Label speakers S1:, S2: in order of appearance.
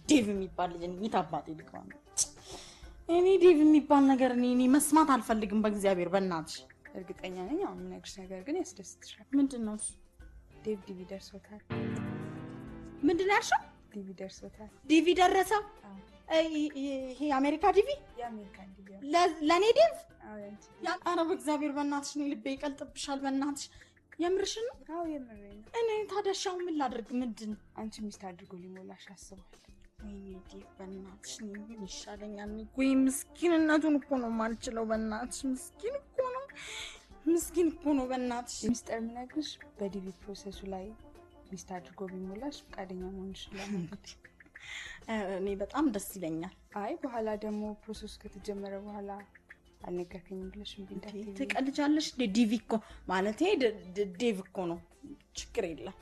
S1: ዴቭ የሚባል ልጅ እኔ የት አባቴ ልግባ ነው? እኔ ዴቭ የሚባል ነገር እኔ መስማት አልፈልግም። በእግዚአብሔር በእናትሽ።
S2: እርግጠኛ ነኝ አሁን የምነግርሽ ነገር ግን ያስደስትሻል።
S1: ምንድን ነው እሱ?
S2: ዴቭ ዲቪ ደርሶታል።
S1: ምንድን ነው ያልሽው?
S2: ዲቪ ደርሶታል።
S1: ዲቪ ደረሰው? ይሄ የአሜሪካ ዲቪ?
S2: የአሜሪካን ዲቪ።
S1: ለእኔ ዴቭ?
S2: አዎ ያንቺ።
S1: ኧረ በእግዚአብሔር በእናትሽ፣ እኔ ልቤ ይቀልጥብሻል። በእናትሽ የምርሽን ነው?
S2: አዎ የምሬን ነው።
S1: እኔ ታዲያ እሺ አሁን ምን ላድርግ? ምንድን
S2: አንቺ ሚስት አድርጎ ሊሞላሽ አስቧል።
S1: ወይኔ ዴቭ በእናትሽ እኔ ምን ይሻለኛል? እኔ እኮ ይሄ ምስኪንነቱን እኮ ነው የማልችለው። በእናትሽ ምስኪን እኮ ነው፣ ምስኪን እኮ ነው በእናትሽ።
S2: ሚስጥር የምነግርሽ በዲቪ process ኡ ላይ ሚስት አድርጎ ቢሞላሽ ፈቃደኛ መሆንሽን ለማወቅ።
S1: እኔ በጣም ደስ ይለኛል።
S2: አይ በኋላ ደግሞ process ኡ ከተጀመረ በኋላ አልነገርከኝም ብለሽ እምቢ እንዳትዪ።
S1: ትቀልጃለሽ እንዴ? ዲቪ እኮ ማለቴ ዴቭ እኮ ነው። ችግር የለም።